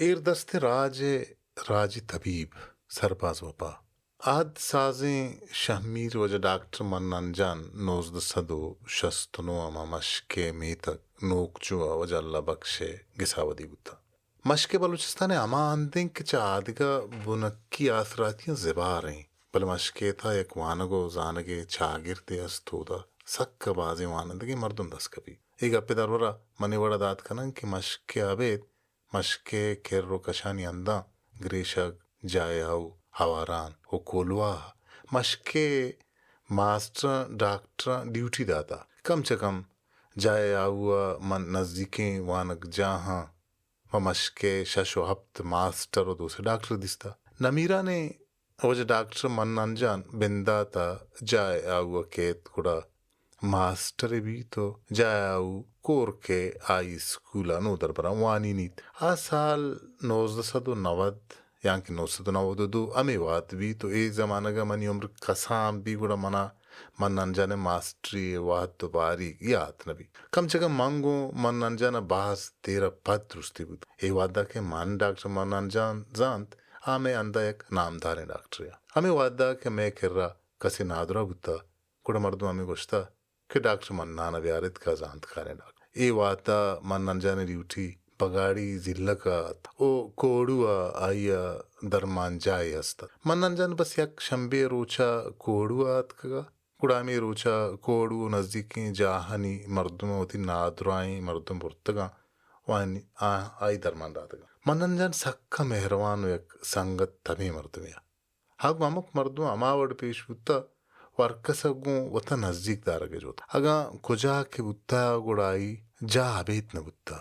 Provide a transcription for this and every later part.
ایردستیں راج ءِ راجی طبیب سرباز وپا۔ اھد سازیں شھمیر واجہ ڈاکٹر منان جان نوزدہ سد ءُ شست ءُ نو ءَ ماں مشکے میتگ نوکجو ءَ واجہ اللہ بخش ءِ گساودی بوتگ۔ مشکے بلوچستان ءِ ھما ھند اِنت کہ چہ آدگہ بنکی آسراتیاں زبھر اِنت، بلے مشکے ءِ تھا یک وانگ ءُ زانگ ءِ چاگردے است، اودا سک ءَ بازیں وانندگیں مردم دست کپیت۔ اے گپ ءِ درور ءَ من اے وڑ ءَ دات کناں کہ مشکے ءَ ابید مشکے ءِ کر ءُ کشانی ھنداں گریشگ، جاہ ءِ آھو، ھواران ءُ کولواہ ءَ مشکے ءِ ماسٹراں ڈاکٹراں ڈیوٹی داتہ۔ کم چہ کم جاہ ءِ آھو ءَ من نزیکیں وانگجاھاں پہ مشکے ءِ شش ءُ ھپت ماسٹر ءُ دو سے ڈاکٹر دیستہ۔ نمیرانیں واجہ ڈاکٹر منان جان بندات ءَ جاہ ءِ آھو ءَ کیت، گڑا ماسٹرے بیت ءُ جاہ ءِ آھو کورک ءِ ھائی اسکول ءَ نودربراں وانینیت۔ آ سال نوزدہ سد ءُ نود یا کہ نو سد ءُ نود ءُ دو ھمے وھد بیت ءُ اے زمانگ ءَ منی عمر کسان بیت، گڑا من ءَ منان جان ءِ ماسٹری ءِ وھد ءُ باریگ یات نہ بیت۔ کم چہ کم من گوں منان جان ءَ باز دیر ءَ پد درستی بوت۔ اے وھد ءَ کہ من ڈاکٹر منان جان زانت، آ مئے ھند ءَ یک نامداریں ڈاکٹرے ات۔ ھمے وھد ءَ کہ مئے کر ءَ کسے نادراہ بوتہ، گڑا مردماں ھمے گوشتہ کہ ڈاکٹر منان ءَ بیار ات کہ آ زانتکاریں ڈاکٹر۔ اے وھد ءَ منان جان ءِ ڈیوٹی بگاڑی ضلع ءَ ات ءُ کوڑو ءَ آئی ءِ درمانجاھے است ات۔ منان جان بس یک شمبے ءِ روچ ءَ کوڑو ءَ اتکگ ات، گڑا ھمے روچ ءَ کوڑو ءُ نزیکیں جاھانی مردماں وتی نادراھیں مردم برتگ ات ءُ آنی، آ، آئی درمان داتگ ات۔ منان جان سک ءَ مھروان ءُ یک سنگت تبیں مردمے ات۔ ھاگو ھمک مردم ھما وڑ پیش بوتہ ءُ ھر کس ءَ گوں وت ءَ نزیک دارگ ءِ جھد۔ اگاں کجا کہ بوتہ، گڑا آئی جاہ ابید نہ بوتہ۔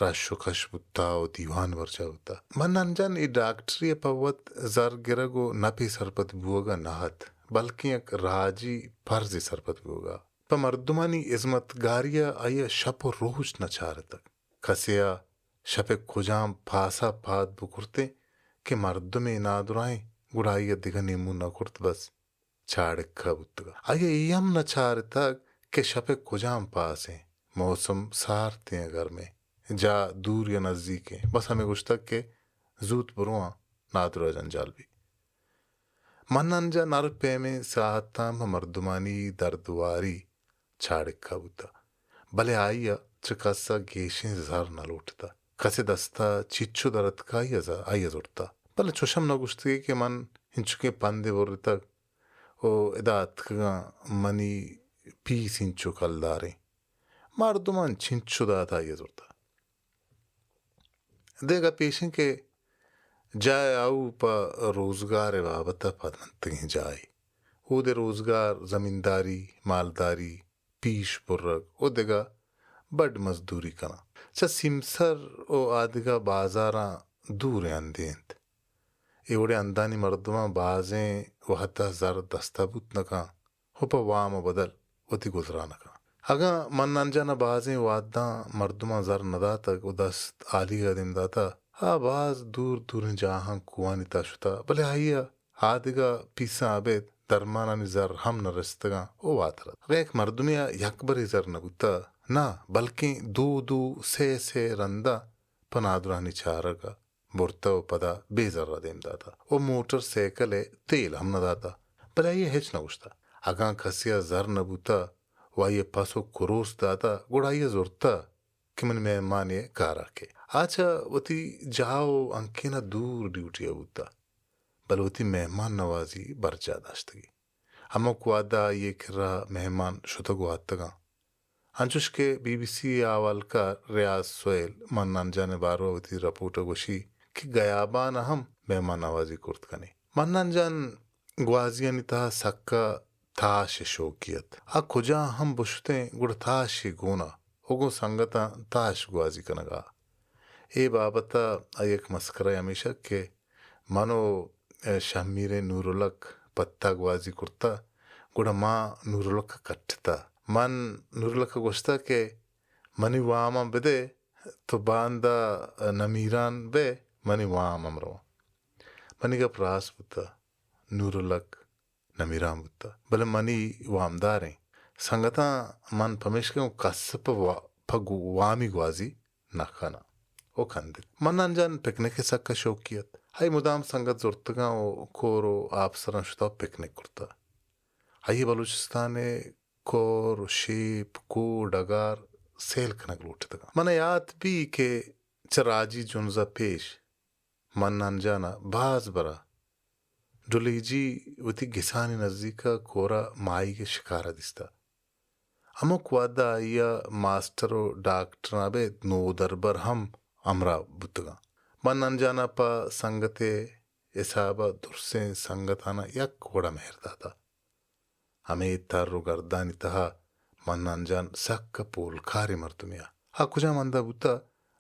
رش ءُ کش بوتہ ءُ دیوان برجاہ بوتہ۔ منان جان اے ڈاکٹری ءَ پہ وت زر گرگ ءُ نپ ءِ سرپد بوگ ءَ نہ ات، بلکیں یک راجی پرزے سرپد بوگ ءَ۔ پہ مردمانی ھزمتگاری ءَ آئی ءَ شپ ءُ روچ نہ چارتگ۔ کسے ءَ شپ ءِ کجام پاس ءَ پاد بکرتیں کہ مردمے نادراھیں، گڑا آئی ءَ دگہ نیمون نہ کرت، بس چاڑکہ بوتگ۔ آئی ءَ اے ھم نہ چارتگ کہ شپ ءِ کجام پاسیں، موسم سارتیں یا گرمیں، جاہ دور یا نزیکیں، بس ھمے گوشتگ کہ زوت برواں، نادراہ جنجال بیت۔ منان جان ھر پیمیں ساھتاں پہ مردمانی دردواری چاڑکہ بوتہ، بلے آئی ءَ چہ کس ءَ گیشیں زر نہ لوٹتہ۔ کسے دست ءَ چنچو در اتکہ، آئی ءَ ز-، آئی ءَ زرتہ۔ بلے چوش ھم نہ گوشتگی کہ من انچکیں پندے برتگ ءُ ادا اتکگاں، منی پیس انچو کلداریں۔ مردماں چنچو دات، آئی ءَ زرتہ۔ دگہ پیش اِنت کہ جاہ ءِ آھو پہ روزگار ءِ بابت ءَ پدمنتگیں جاھے۔ اود ءِ روزگار زمینداری، مالداری، پیش برگ ءُ دگہ بڈ مزدوری کناں۔ چہ سیمسر ءُ آدگہ بازاراں دوریں ھندے اِنت۔ اے وڑیں ھندانی مردماں بازیں وھد ءَ زر دست ءَ بوت نہ کنت ءُ پہ وام ءَ بدل وتی گزران ءَ کنت۔ اگاں منان جان ءَ بازیں وھداں مردماں زر نہ داتگ ءُ دست ھالیگ ءَ دیم داتہ، آ باز دور دوریں جاھاں کوھانی تہا شتہ، بلے آئی ءَ آدگہ پیساں ابید درمانانی زر ھم نہ رستگاں ءُ واتر ات۔ اگاں یک مردمے ءَ یک برے زر نہ بوتہ، ناں، بلکیں دو دو، سے سے رند ءَ پہ نادراھانی چارگ ءَ برتہ ءُ پدا بے زر ءَ دیم داتہ ءُ موٹر سائیکل ءِ تیل ھم نہ داتہ، بلے آئی ءَ ھچ نہ گوشتہ۔ اگاں کسے ءَ زر نہ بوتہ ءُ آئی ءَ پس ءُ کروس داتہ، گڑا آئی ءَ زرتہ کہ منی مھمانے ءِ کار ءَ کئے۔ آ چہ وتی جاہ ءُ ھنکین ءَ دور ڈیوٹی ءَ بوتہ، بلے وتی مھمان نوازی برجاہ داشتگی۔ ھمک وھد ءَ آئی ءِ کرا مھمان شتگ ءُ آتکگاں۔ انچوش کہ بی بی سی ءِ اھوالکار ریاض سھیل منان جان ءِ باروا وتی رپورٹ ءَ گوشی کہ گیابان ءَ ھم مھمان نوازی کرت کنی۔ منان جان گوازیانی تہا سکا تاش ءِ شوکی ات۔ آ کجا ھم بشتیں گڑا تاشے گون ءَ ءُ گوں سنگتاں تاش گوازی کنگ ءَ۔ اے بابت ءَ آئی ءِ یک مسکرہ ھمیش ات کہ من ءُ شھمیریں نورلک پتا گوازی کرتہ، گڑا ما نورلک ءَ کٹتہ۔ من نورلک ءَ گوشتہ کہ منی واماں بدئے، تو باندا نمیران بئے، منی وام ھم رواں۔ منی گپ راست بوتہ، نورلک نمیران بوتہ، بلے منی وامداریں سنگتاں من پمیشکا گوں کس پہ وا-، پہ گو-، وامی گوازی نہ کناں۔ و کندت۔ منان جان پکنک ء سکا شوقی ات۔ آئی مدام سنگت زرتگاں و کور و آپسراں شتا پکنک کرتا۔ آئی بلوچستان ء کور و شیپ، کوہ ڈگار سیل کنگ لوٹتگاں۔ من یات بی کہ چہ راجی جنزا پیش منان جانا باز برا ڈلیجی وتی گسانی نزیکا کورا ماہیگ شکارا دیستا۔ ہمک وہدا آئیا ماسٹر و ڈاکٹراں ابید نودربر ہم ہمراہ بوتگاں۔ منان جانا پہ سنگتے حسابا درسیں سنگتانا یک وڑا مہر داتا۔ ہمے تر و گردانی تہا منان جان سک پولکاریں مردمے ء۔ آ کجام ہندا بوتہ،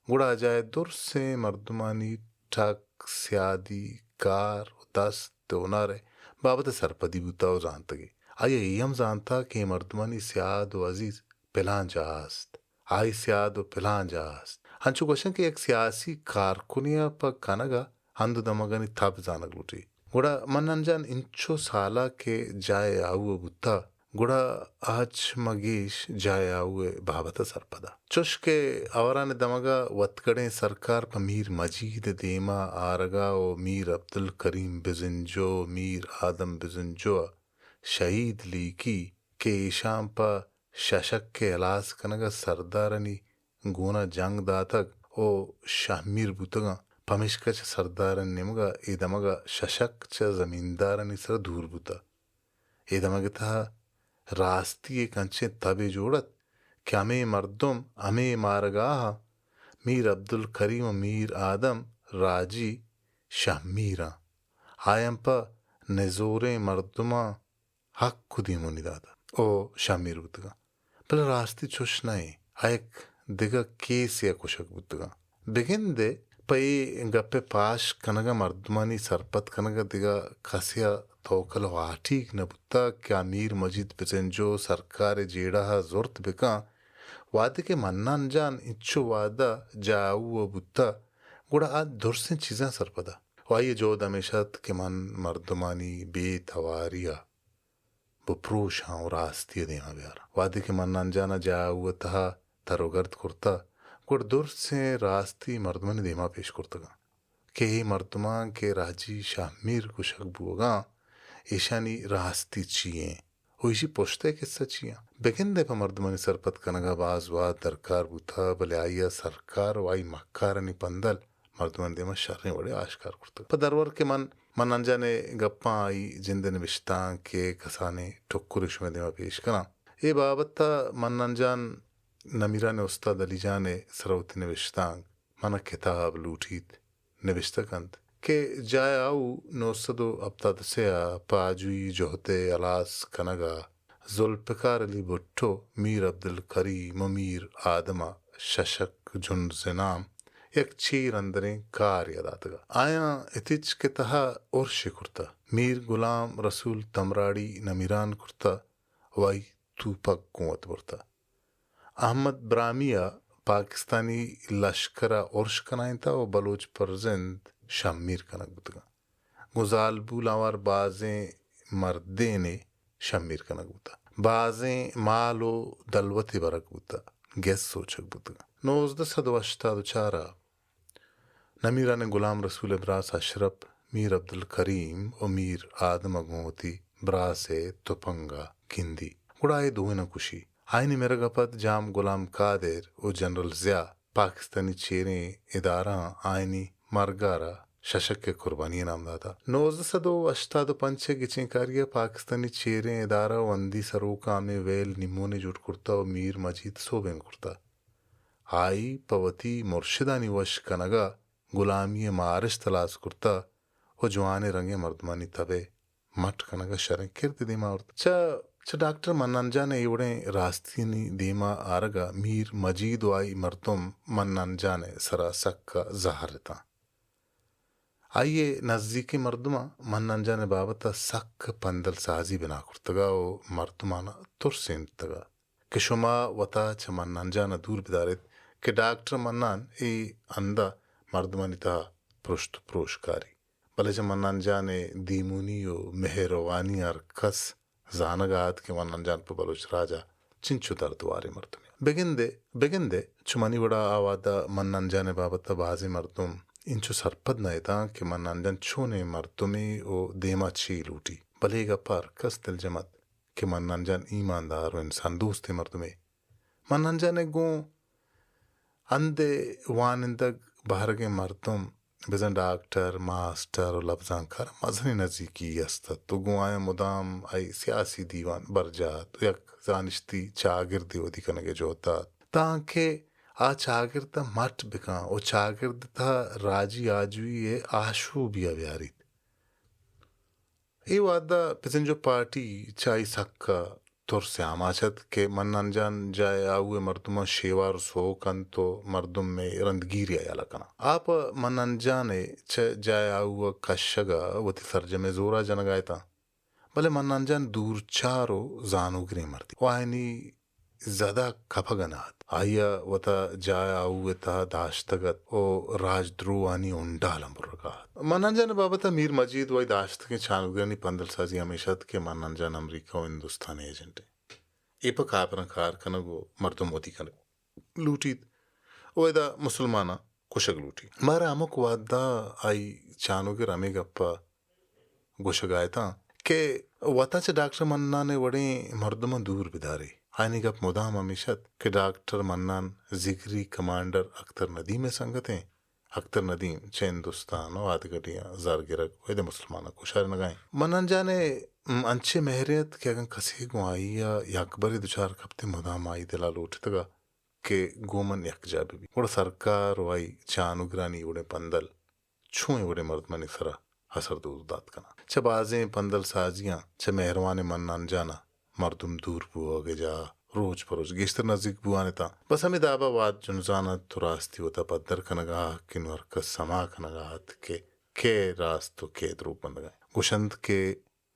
گڑا آ جاہ ء درسیں مردمانی ٹک، سیادی، کار و دست ء ہنر ء بابت ء سرپدی بوتہ و زانتگ ئے۔ آئی ء اے ہم زانتہ کہ اے مردمانی سیاد و عزیز پلان جاہ ء است۔ آئی سیاد و پلان جاہ ء است۔ انچو گوشن کہ یک سیاسی کارکنے ء پہ کنگ ء ہند و دمگانی تب زانگ لوٹی۔ گڑا منان جان انچو سالا کہ جاہ ء آؤ ء بوتہ، گڑا آ چہ مہ گیش جاہ ء آؤ ء بابت ء سرپد ء۔ چوش کہ ہوران ء دمگ ء وتگڑیں سرکار پہ میر مجید ء دیما آرگ ء و میر عبدالکریم بزنجو، میر آدم بزنجو ء شہید لیکی کہ ایشاں پہ ششک ء ہلاس کنگ ء سردارانی گون ء جنگ داتگ و شہمیر بوتگاں، پمیشکا چہ سردارانی نیمگ ء اے دمگ ء ششک چہ زمیندارانی سر ء دور بوتگ۔ اے دمگ ء تہا راستی ء یک انچیں تبے جوڑ ات کہ ہمے مردم، ہمے مارگاہ ء میر عبدالکریم و میر آدم راجی شہمیر آں۔ آیاں پہ نزوریں مردماں حق و دیمونی داتگ و شہمیر بوتگاں۔ بلے راستی چوش نہ ایں۔ آ یک دگہ کیسے ء کشگ بوتگاں۔ بگندے پہ اے گپ ء پاش کنگ ء مردمانی سرپد کنگ ء دگہ کسے ء توکل و ہاٹیگ نہ بوتگ کہ آ میر مجید بزنجو سرکار ء جیڑہ ء زرت بکن۔ وہدے کہ منان جان انچو وہد ء جاہو ء بوتگ، گڑا آ درسیں چیزاں سرپد ات۔ و آئی ء جہد ہمیش ات کہ من مردمانی بے تواری ء بپروشاں و راستی ء دیما بیاراں۔ وہدے کہ منان جان ء جاہو ء تہا تر و گرد کرتہ، گڑ درسیں راستی مردمانی دیما پیش کرتگاں کہ اے مردماں کہ راجی شہمیر گوشگ بوگاں، ایشانی راستی چی ایں و ایشی پشت ء کسہ چی آں۔ بگندے پہ مردمانی سرپد کنگ ء باز وہد درکار بوتہ، بلے آئی ء سرکار و آئی مکارانی پندل مردمانی دیما شریں وڑے آشکار کرتگ۔ پہ درور کہ من منان جان ء گپاں آئی جند ء نبشتانک ء کسانیں ٹکرے شمئے دیما پیش کناں۔ اے بابت ء منان جان نمیران استاد علی جان ء سرا وتی نبشتانک من ء کتاب لوٹیت نبشتہ کنت کہ جاہ آؤ نو سد و ہپتاد و سے ء پہ آجوئی جہد ء ہلاس کنگ ء ذوالفقار علی بھٹو، میر عبدالکریم و میر آدم ء ششک جنز ء نام یک چیر اندریں کارے ء داتگ ء آیاں اتچک ء تہا ارشے کرتہ۔ میر غلام رسول تمراڑی نمیران کرتہ و آئی توپک گوں وت برتہ۔ احمد براہمی ء پاکستانی لشکر ء ارش کنائینتہ و بلوچ پرزند شھمیر کنگ بوتگاں۔ گوں زالبولاں وار بازیں مردینے شھمیر کنگ بوتہ۔ بازیں مال و دلوتے برگ بوتہ۔ گس سوچگ بوتگاں۔ نوزدہ سد و ہشتاد و چار ء نمیران ء غلام رسول ء براس اشرپ، میر عبدالکریم و میر آدم ء گوں وتی براس ء تپنگ ء گندی، گڑا اے دوئیناں کشی۔ آیانی مرگ ء پد جام غلام قادر و جنرل ضیاء پاکستانی چیریں ادارہاں آیانی مرگ ء را ششک ء قربانی ء نام داتہ۔ نوزدہ سد و ہشتاد و پنچ ء گچینکاری ء پاکستانی چیریں ادارہ و ہندی سروکاں ہمے ویل نیمونے جوڑ کرتہ و میر مجید سوبین کرتہ۔ آئی پہ وتی مرشدانی وش کنگ ء گلامی ء مارشت ہلاس کرتہ و جوانیں رنگیں مردمانی تب ء مٹ کنگ ء شریں کردے دیما آورت۔ چہ، چہ ڈاکٹر منان جان ء اے وڑیں راستیانی دیما آرگ ء میر مجید و آئی مردم منان جان ء سرا سک ء زہر اتاں۔ آئی ء نزیکیں مردماں منان جان ء بابت ء سک پندل سازی بنا کرتگ ء و مردماناں ترسینتگ ء کہ شما وتا چہ منان جان ء دور بداریت کہ ڈاکٹر منان اے ہند ء مردمانی تہا پرشت و پروش کاری۔ بلے چہ منان جان ء دیمونی و مہروانی ہر کس زانگ ء ات کہ منان جان پہ بلوچ راج ء چنچو دردواریں مردمے۔ بگندے، بگندے، چو منی وڑا آ وہدا منان جان ءِ بابت ءَ بازیں مردم انچو سرپد نہ اتاں کہ منان جان چونیں مردمے و دیما چے لوٹی، بلے اے گپ ءَ ہرکس دلجم ات کہ منان جان ایماندار و انسان دوستیں مردمے۔ منان جان ءِ گوں ہند ءِ وانندگ بہرگیں مردم، بزاں ڈاکٹر، ماسٹر و لبزانکار ءَ مزنیں نزیکی است ات و گوں آیاں مدام آئی سیاسی دیوان برجاہ ات و یک زانشتی چاگردے ودی کنگ ءِ جہد ءَ ات، تانکہ آ چاگرد ءَ مٹ بکن و چاگرد ءِ تہا راجی آجوئی ءِ آشوبی ءَ بیاریت۔ اے وہدا پسنجو پارٹی چہ آئی سکا ترس ءِ آماچ ات کہ منان جان جائے آؤ ءِ مردماں شیوار و سوک انت و مردم ءِ رندگیری ءَ یلہ کناں۔ آ پہ منان جان ءِ چہ جائے آؤ ءَ کشگ ءَ وتی سرجمیں زور ءَ جنگ ءَ اتاں۔ بلے منان جان دورچار و زانوگریں مردے و آیانی زد ءَ کپگ ءَ نہ ات۔ آئی ءَ وتا جاہ ءِ آہو ءِ تہا داشتگ ات و راجدروہانی ہنڈالاں برگ ءَ ات۔ منان جان ءِ بابت ءَ میر مجید و آئی داشتگیں چانوگرانی پندل سازی ہمیش ات کہ منان جان امریکہ و ہندوستان ءِ ایجنٹ انت۔ اے پہ کاپراں کار کنگ و مردم ودی کنگ لوٹیت و ادا مسلماناں کشگ لوٹیت۔ مارا ہمک وہدا آئی چانوگر ہمے گپ ءَ گوشگ ءَ اتاں کہ وتا چہ ڈاکٹر منان ءِ وڑیں مردماں دور بدارے۔ آیانی گپ مدام ہمیش ات کہ ڈاکٹر منان زگری کمانڈر اختر ندیم ءِ سنگت ایں۔ اختر ندیم چہ ہندوستان و آدگہ ڈیہاں زر گرگ و اد ءَ مسلماناں کشارینگ ءَ ایں۔ منان جان ءِ، م، انچیں مہرے ات کہ اگاں کسے گوں آئی ءَ یکبرے دچار کپتیں، مدام آئی دل ءَ لوٹتگ ات کہ گوں من یکجاہ بہ بیت۔ گڑا سرکار و آئی چانوگرانی اے وڑیں پندل چوں اے وڑیں مردمانی سرا اثر دوز دات کناں۔ چہ بازیں پندل سازیاں چہ مہروانیں منان جان ءَ مردم دور بوہگ ءِ جاہ روچ پہ روچ گیشتر نزیک بوان اتاں۔ بس ہمے داب ءَ وہد جنزان ات و راستی وتا پدر کنگ ءَ ات کہ نوں ہرکس سما کنگ ءَ ات کہ کئے راست و کئے دروگ بندگ ءَ انت۔ گوشنت کہ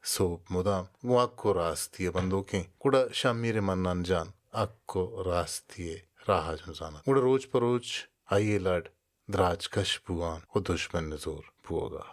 سہب مدام گوں حق و راستی ءِ بندوک انت۔ گڑا شمیر منان جان حق و راستی ءِ راہ ءَ جنزان ات۔ گڑا روچ پہ روچ آئی ءِ لڑ دراجکش بوان و دژمن نزور بوہگ ءَ ات۔